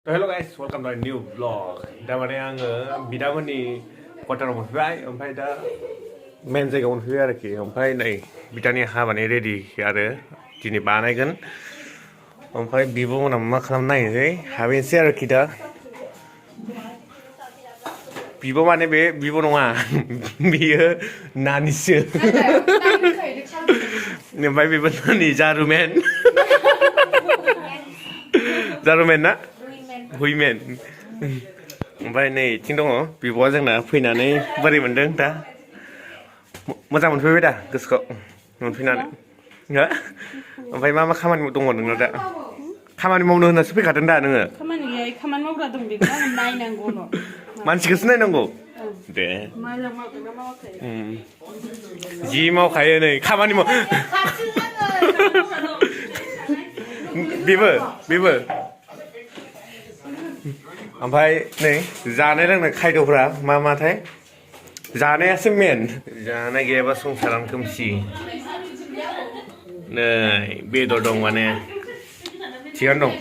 Hello guys, welcome to a new vlog. दा माने आङो बिदामोननि क्वार्टाराव मोनफैबाय ओमफ्राय दा मेन जायगायाव मोनफैबाय आरोखि ओमफ्राय नै बिदानि हाबानि रेडि आरो दिनै बानायगोन ओमफ्राय बिब' मोना मा खालामनो नायनोसै हाबैनोसै आरोखि दा बिब' माने बे बिब' नङा बियो नानिसो ओमफ्राय बेबो नानि जारुमेन जारुमेन ना हुइमेन ओमफ्राय नै इथिं दङ बिब'आ जोंना फैनानै बोरै मोनदों दा मोजां मोनफैबाय दा गोसोखौ मोनफैनानै हो ओमफ्राय मा खामानि दङ नोंनाव दा खामानि मावनो होननासो फैखादों दा नोङो खामानि गैया खामानि मावग्रा दं बेखौ आं नायनांगौल' मानसिखौसो नायनांगौ दे जि मावखायो नै खामानि माव बेबो ओमफ्राय नै जानाय लोंनाय खायद'फ्रा मा माथाय जानायासो मेन जानाय गैयाबा संसारानो खोमसि नै बेदर दं माने थिगानो दं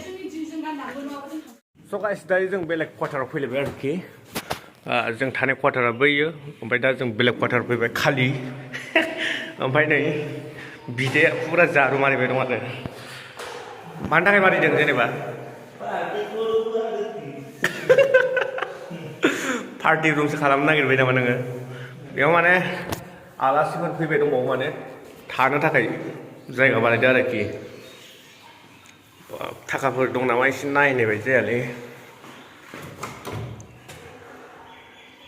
स' गाइस दायो जों बेलेग क्वार्टाराव फैलायबाय आरोखि जों थानाय क्वार्टारा बैयो ओमफ्राय दा जों बेलेग क्वार्टार फैबाय खालि ओमफ्राय नै बिदाया फुरा जारु मारिबाय दं आरो मानि थाखाय मारिदों जेनेबा पार्टि रुमसो खालामनो नागिरबाय नामा नोङो बेयाव माने आलासिफोर फैबाय दंबावो माने थानो थाखाय जायगा बानायदो आरोखि थाखाफोर दं नामा एसे नायनाय बायदि जायालै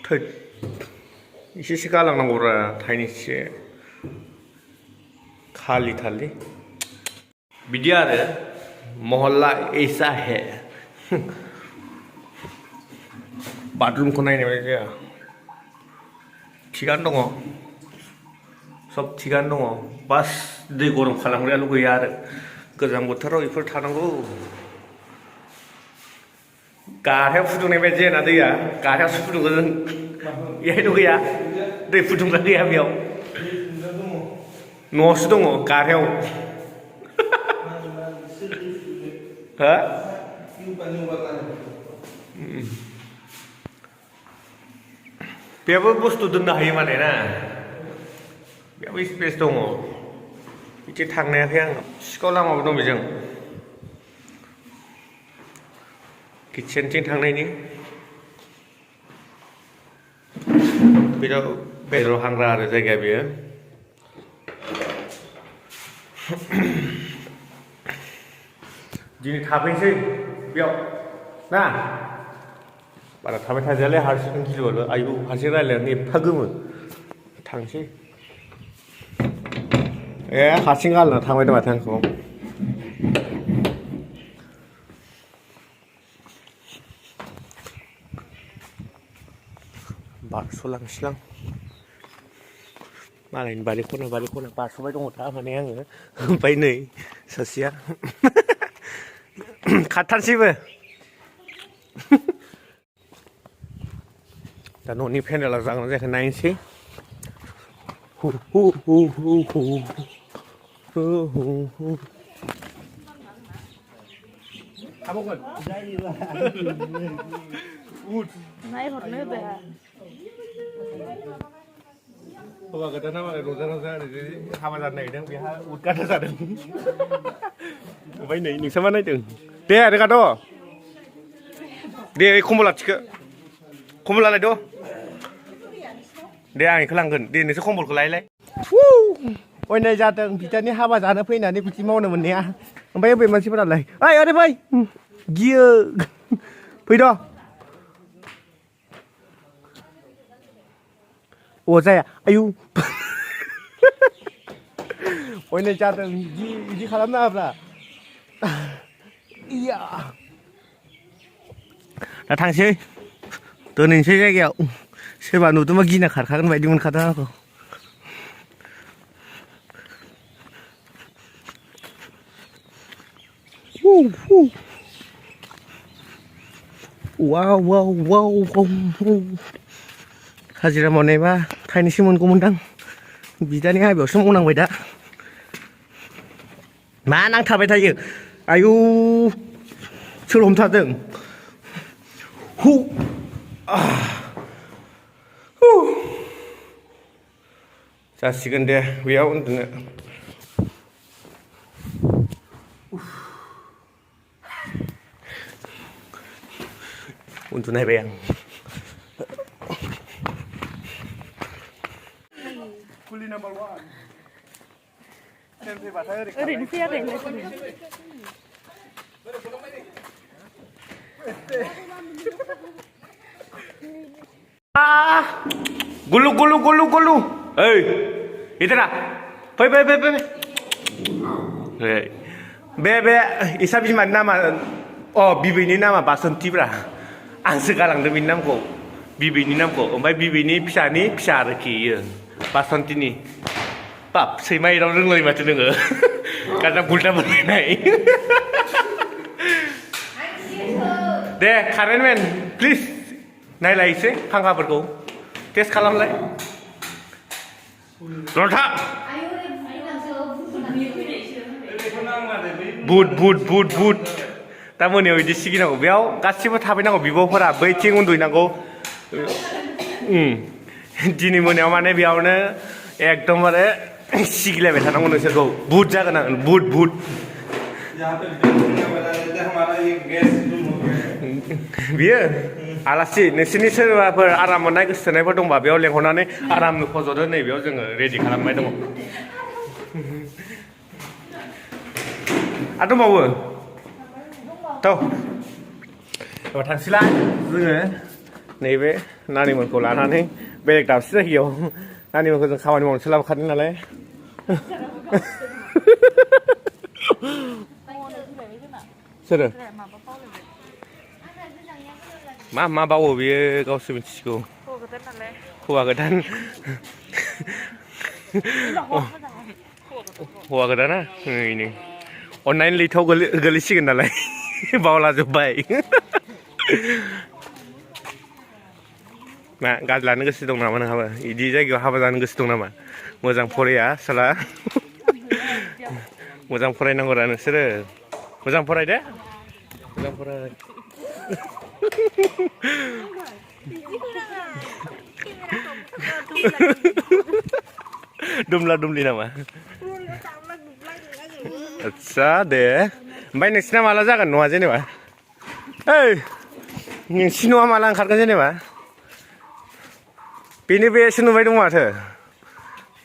थोद एसेसो गालांनांगौब्रा थाइनैसो खालि थालि बिदि आरो महल्ला ऐसा है बाथरुमखौ नायनाय बायदि जाया थिगानो दङ सब थिगानो दङ बास दै गरम खालामग्रायाल' गैया आरो गोजां बोथोराव बेफोर थानांगौ गारहायाव फुदुंनाय बायदि जायाना दैया गारहायावसो फुदुंगोन जों बेहायथ' गैया दै फुदुंग्रा गैया बेयाव न'आवसो दङ गारहायाव हो बेयावबो बुस्थु दोननो हायो माने ना बेयावबो स्पेस दङ बिदि थांनायाखै आं सिखाव लामाबो दं बेजों किटचेनथिं थांनायनि बेयाव बेदर हांग्रा आरो जायगाया बेयो दिनै थाफैनोसै बेयाव ना बारा थाबाय थाजायालै हारसिं गिलुबालु आयु हारसिं रायज्लायनानै एफा गोमो थांसै हारसिं गालांना थांबाय दं माथो आंखौ बारस'लांसैलां मालायनि बारि खना बारस'बाय दङ थारमाने आङो ओमफ्राय नै सासेया खारथारसैबो दा न'नि पेन्देला जागोन जायाखै नायनोसै नायहरनो होदो हौवा गोदाना मालाय रंजा हाबा जानो नागिरदों बेहा उदगाथा जादों ओमफ्राय नै नोंसा मा नायदों दे रोगाथ' दे कमला थिखो कमला लायद' दे आं बेखौ लांगोन दे नोंसोर कम्बलखौ लायलाय अयनाय जादों बिदानि हाबा जानो फैनानै बिदि मावनो मोननाया ओमफ्राय बे मानसिफोरालाय ओइ ओरै फै गियो फैद' अ जाया आयु अयनाय जादों बिदि खालामनाङाब्रा इया दा थांसै दोनहैनोसै जायगायाव सोरबा नुदोंबा गिना खारखागोन बायदि मोनखादों आंखौ वाव हाजिरा मावनायबा थाइनैसो मोनगौमोनदां बिदानि हाबायावसो मावनांबाय दा मा नांथाबाय थायो आयु सोर हमथादों 후 자식은 데 위에 온드네 운전해 배양 굴리 넘버 1 Rin siya rin. 골루 에이 얘들아 빨리 베베 이사비만 남아 비비니 남아 바선티브라 안 쓰가랑도 민남고 비비니 남고 오마이 비비니 피샤니 피샤르키 바선티니 밥 세마이랑 릉거리 맞추는 거 가장 굴다버리 나이 네 카렌맨 플리즈 나이라이스 한가버고 테스트 칼람래 롤타 붓 तामोनायाव इदि सिगिनांगौ बेयाव गासिबो थाफैनांगौ बिब'फोरा बैथिं उन्दुहैनांगौ दिनै मोनायाव माने बेयावनो एकदमबारे सिगिलायबाय थानांगौ नोंसोरखौ बुट जागोन आं बुट बियो आलासि नोंसोरनि सोरबाफोर आराम मोननाय गोसो थोनायफोर दंबा बेयाव लेंहरनानै आरामनो फज'दो नैबेयाव जोङो रेडि खालामबाय दङ आरो दंबावो थ' थांसैला जोङो नैबे नानिमोनखौ लानानै बेलेग दाबसे जायगायाव नानिमोनखौ जों खामानि मावनोसो लाबोखादों नालाय सोरो मा बावो बियो गावसो मिथिगौ हौवा गोदान हौवा गोदाना नै अननायनि लैथोआव गोलैसिगोन नालाय बावलाजोब्बाय मा गाज्रि लानो गोसो दं नामा नोंहाबो बिदि जायगायाव हाबा जानो गोसो दं नामा मोजां फराया साला मोजां फरायनांगौ रा नोंसोरो मोजां फराय दे मोजां फराय दुमला दुमलि नामा आच्छा दे ओमफ्राय नोंसिना माला जागोन न'आ जेनेबा ओइ नोंसिनि न'आ माला ओंखारगोन जेनेबा बेनो बेसो नुबाय दं माथो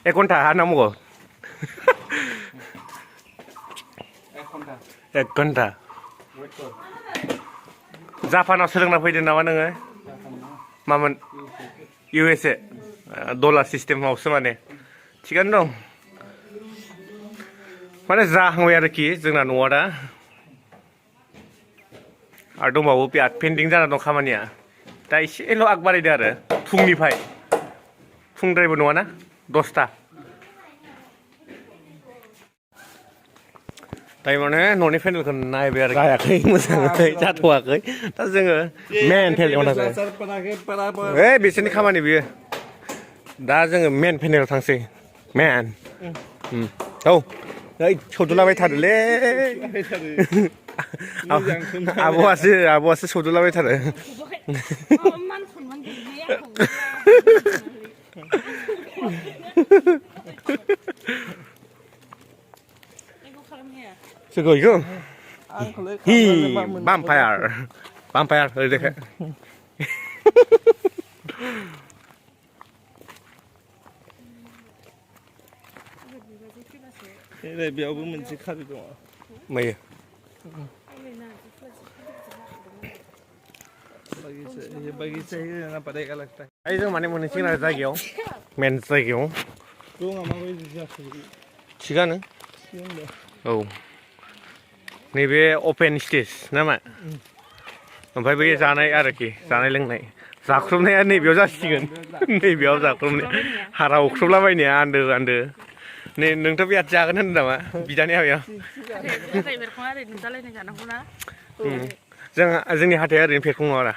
1 घन्टा हानांगौ 1 घन्टा जापानाव सोलोंना फैदों नामा नोङो मामोन USA डलार सिस्टेमावसो माने थिगानो दं माने जाहांबाय आरोखि जोंना न'आ दा आरो दंबावो बिराद पेन्डिं जाना दं खामानिया दा एसेल' आग बारायदो आरो फुंनिफ्राय फुंद्रायबो नङाना 10ता दायो माने न'नि पेन्डेलखौ नायबाय आरो जायाखै मोजाङै जाथ'वाखै दा जोङो मेन पेन्डेलाव थांसै बिसोरनि खामानि बियो दा जोङो मेन पेन्डेलाव थांसै मेन औ ओइ सौदुलाबाय थारोलै आब'आसो सौदुलाबाय थारो 저거 이거 히 밤파이어 이렇게 네, 배우면 문제 카드도 뭐예요? 아이 좀 많이 먹는 시간 자기요. 맨 자기요. 시간은? 어. नैबे ओपन स्टेज नामा ओमफ्राय बै जानाय आरोखि जानाय लोंनाय जाख्रुबनाया नैबेयाव जासिगोन नैबेयाव जाख्रुबनाय हारा अख्रुबलाबायनाया आन्दो नै नोंथ' बिराद जागोन होनदों नामा बिदानि हाबायाव जोंनि हाथाया ओरैनो फेरखं नङा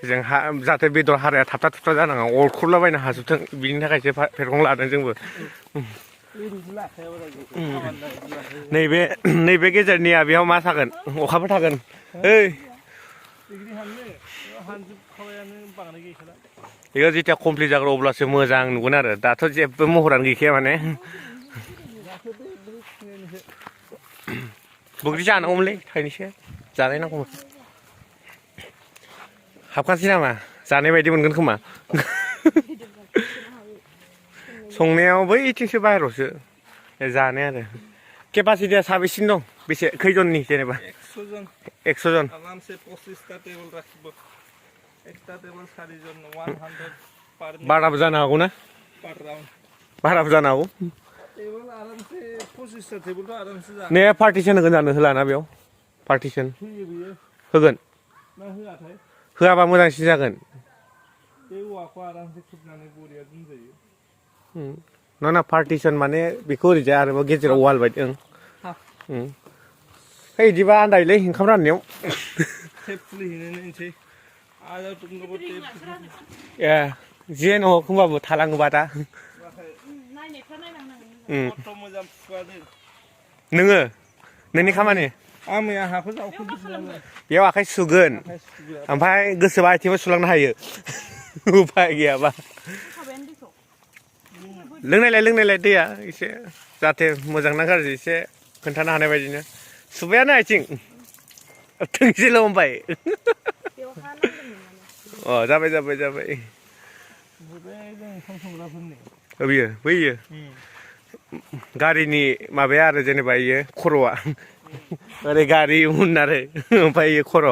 जों जाहाथे बेदर हाराया थाबथा थुबथा जानाङा अरख्रुबलाबायनो हाजोबथों बिनि थाखायसो फेरखं लादों जोंबो नैबे गेजेरनिया बेयाव मा थागोन अखाबो थागोन ओइ डिग्री हाननो हानजोबखाबायानो बांद्राय गैखाला बेयो जेथिया कमप्लिट जागोन अब्लासो मोजां नुगोन आरो दाथ' जेबो महरानो गैखाया माने जाखोदो बे खिनिसो बोग्रि जानांगौमोनलै थाइनैसो जानायनांगौमोन हाबखानोसै नामा जानाय बायदि मोनगोन खोमा संनायाव बैथिंसो बाहेरावसो जानाय आरो केपासिटिया साबेसिन दं बेसे खैजननि जेनेबा 100 जन 100 जन आरामसे 25टा टेबल राखिब एकटा टेबल 4 जन 100 पार बाराबो जानो हागौ ना पार राउन्ड बाराबो जानो हागौ टेबल आरामसे 25टा टेबलथ' आरामसे जा ने पार्टिसन होगोन जानो होलाना बेयाव पार्टिसन होयो बियो होगोन ना होआथाय होआबा मोजांसिन जागोन बे औवाखौ आरामसे खोबनानै बरिया दोनजायो ना पार्टिसन माने बेखौ ओरैजाय आरोबाव गेजेराव वाल बायदि ओं हा है बिदिबा आन्दायलै ओंखाम राननायाव टेप खुलिहैनो नायनोसै आरो तुमनोबो टेप ए जेन हक होमबाबो थालाङोबा दा नायनायफ्रा नायनांगोन फट' मोजां फुवादो नोङो नोंनि खामानि आं मैया हाखौ जावखुदोंमोन बेयाव आखाइ सुगोन ओमफ्राय गोसोबा आथिंबो सुलांनो हायो उपाय गैयाबा खाबायानो दैखौ लोंनायलाय दैया एसे जाहाथे मोजां ना गाज्रि एसे खोन्थानो हानाय बायदिनो सुबायानो आथिं थोंसेल' हमबाय बेयाव हा नांदोंमोन अ जाबाय बे जों ओंखाम संग्राफोरनि बियो बैयो गारिनि माबाया आरो जेनेबा इयो खर'आ ओरै गारि उन आरो ओमफ्राय इयो खर'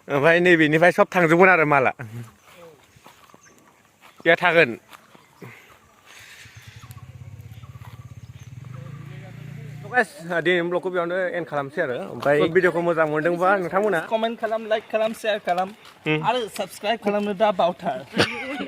ओमफ्राय नैबेनिफ्राय सब थांजोबगोन आरो माला बेया थागोन दिनै ब्लगखौ बेयावनो एन्ड खालामसै आरो ओमफ्राय भिडिअखौ मोजां मोनदोंबा नोंथांमोना कमेन्ट खालाम लाइक खालाम शेयार खालाम आरो साबस्क्राइब खालामनो दा बावथार